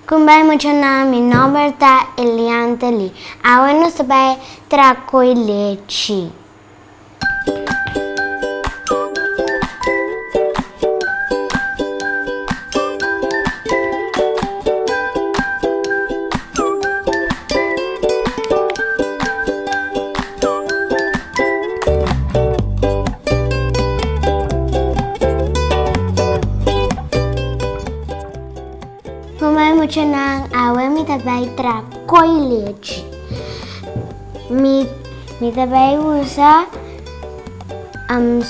Kumbai muchanan, mi nomber ta Eliante Lee. Awe nos ta bai traha koe lechi. Kumai muchanan, awe mi ta bai traha koe lechi. Mi mi ta bai usa um,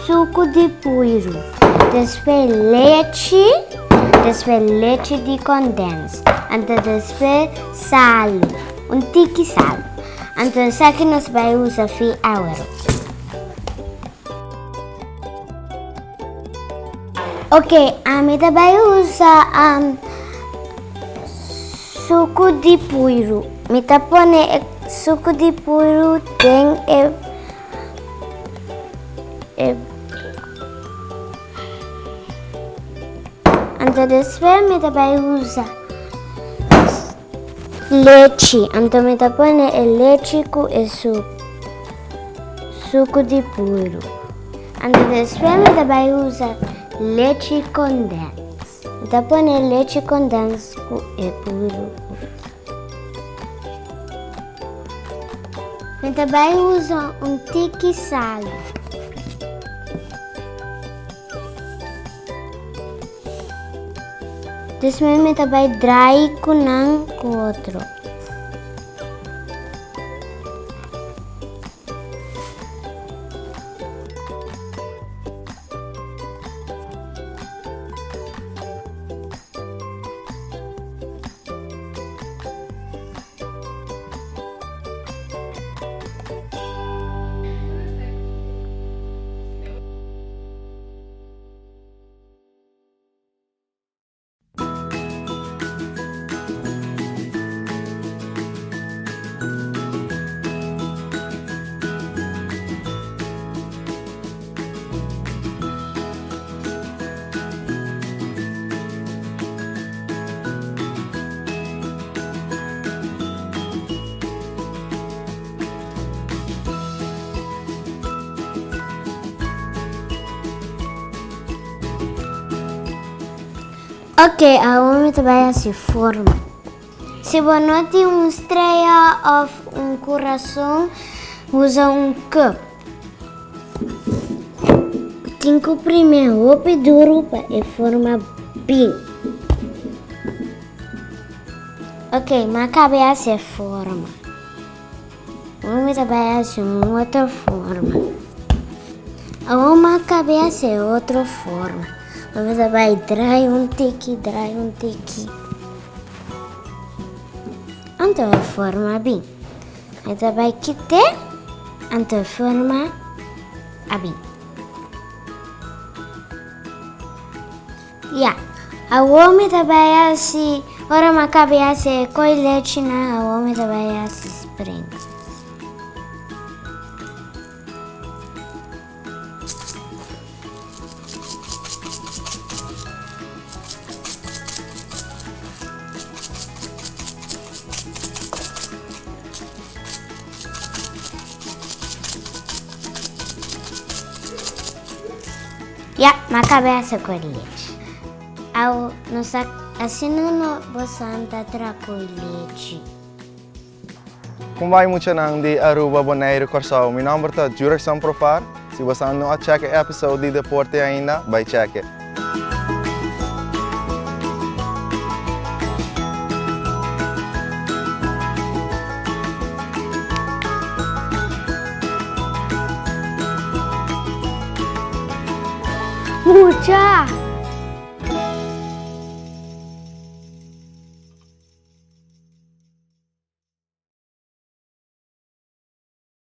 suku di puiru, despues lechi, despues lechi di kondens, anto despues salu, un tiki salu. Anto esaki nos bai usa fi awero. Ok, ami ta bai usa um, suku di puiru. Mi ta pone e suku di puiru den e, e Anto despues mi ta bai usa lechi. Anto mi ta pone e lechi ku e suku di puiru. Anto despues mi ta bai usa lechi kondens. Mi ta pone lechi kondens ku e puiru. Mi ta bai usa un tiki salu. Despues mi ta bai draai ku nan ku otro. Ok, awor mi ta bai hasi forma. Si bo no tin un strea of un kurason, usa un cup. Tin ku primi hopi duru pa e forma bin. Ok, mi a kaba e hasi e forma. Awor mi ta bai hasi un otro forma. Awor mi a kaba e hasi e otro forma. Awor mi ta bai drai un tiki, drai un tiki. Anto e forma bin. Mi ta bai kit'é, anto e forma a bin. Ya, awor mi ta bai hasi, ora mi a kaba hasi e koi lechinan, awor mi ta bai hasi sprinkles. Ya, m'a kaba hasi koi lechi. Awo, nos a asina no bosan ta tra koi lechi. Kon bai muchanan di Aruba, Boneiru, Kòrsou? Mi nòmber ta Jurickson Profar. Si bosan no a chèk e episode di deporte ainda, bai chèk e. Mucha!